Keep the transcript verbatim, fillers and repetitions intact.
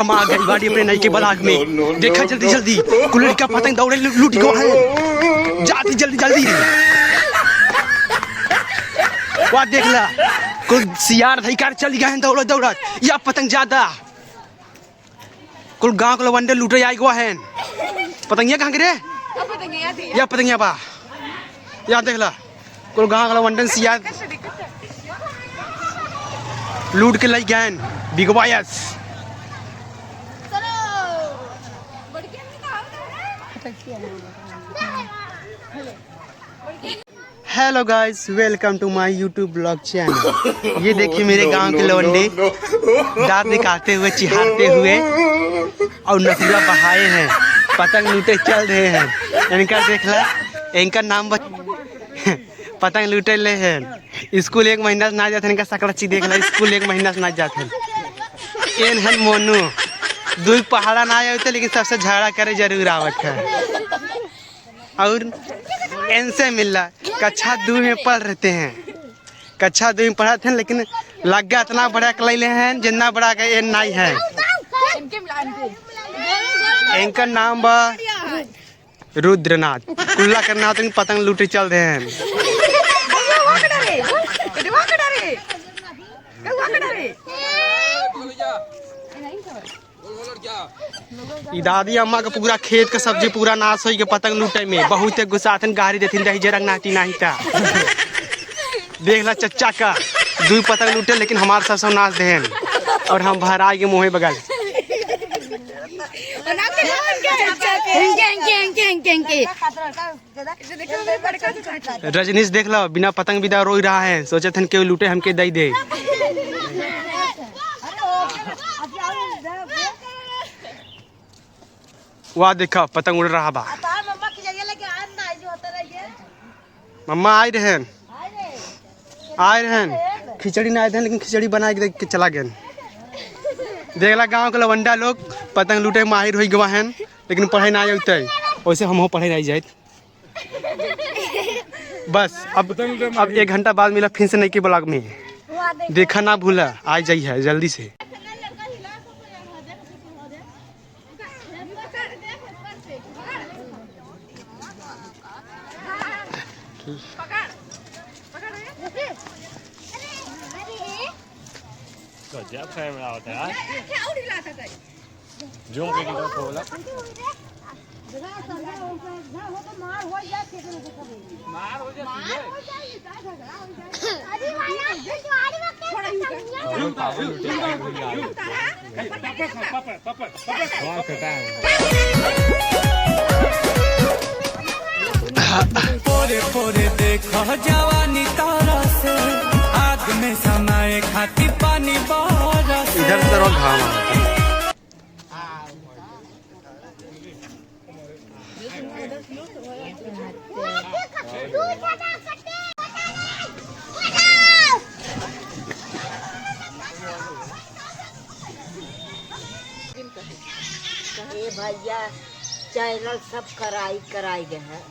हम आ गई बाड़ी अपने नई के ब्लॉग में। देखा जल्दी जल्दी, कुल लड़का पतंग दौड़े लू-, लूट गवा है। जाती जल्दी जल्दी। वाह देख ला, कुल सियार धइकार चल गया है दौड़त दौड़त। या पतंग ज्यादा। कुल गाँव के लवंडे लूटे आई गवा है। पतंगिया कहाँ के रे? या पतंगिया बा। या देख ला, कुल गाँव के लवंडन सियार लूट के लई गए बिगवायस। Hello guys, welcome to my YouTube vlog channel। ये देखिए मेरे गांव के लौंडे दांत निकालते हुए, चिहारते हुए और नखुरा बहाए हैं, पतंग लूटे चल रहे हैं। इनका देख ला, इनका नाम बत-, पतंग लूटे ले हैं। स्कूल एक महीना से ना जात हैं, इनका सकड़ची देख ला, स्कूल एक महीना से ना जात हैं। एन हन मोनू, दुई पहाड़ा ना आए होते, लेकिन सबसे झगड़ा करे जरूर आवत है। और इनसे मिलला, कक्षा दू में पढ़ रहते हैं। कक्षा दू में पढ़त हैं, लेकिन लग्गा इतना बड़ा कलैले हैं, जितना बड़ा के ये नाई है। इनका नाम बा रुद्रनाथ। कुल्ला करना हो तो पतंग लूटे चल रहे हैं। ई दादी अम्मा के पूरा खेत के सब्जी पूरा नाश होई के पतंग लूटे में। बहुत गुस्साथन, गारी देथिन, दही जरंग नाटी नाही ता। देख ला चच्चा का, दुई पतंग लूटे लेकिन हमार सब सब नाश देहन। और हम भराई के मुँहे बगल। इनके, इनके, इनके, इनके, इनके। रजनीश देख लो, बिना पतंग बिदा रोई रहा है, सोचत हन केहू लूटे हमके दई दे। वाह देखा, पतंग उड़ रहा बा। मम्मा आई रहन, आई रहन, खिचड़ी ना आए रहन, लेकिन खिचड़ी बना के दे के चला गए। देख ला गाँव के लवंडा लोग पतंग लूटे माहिर होई गवा हन, लेकिन पढ़ाई ना आते, वैसे हम पढ़ाई नहीं जाए। बस अब, अब एक घंटा बाद मिला फिर से नई के ब्लॉग में। देखा ना भूला, आ जाई है जल्दी से। गजब कैमरा होता है यार। जूम करके तो खोला। पोरे पोरे देखो जवानी तरह से, आग में समाए खातिर पानी बरस। इधर से रहो, घाम आ रहा है। ए भैया, चैनल सब कराई, कराई गए हैं।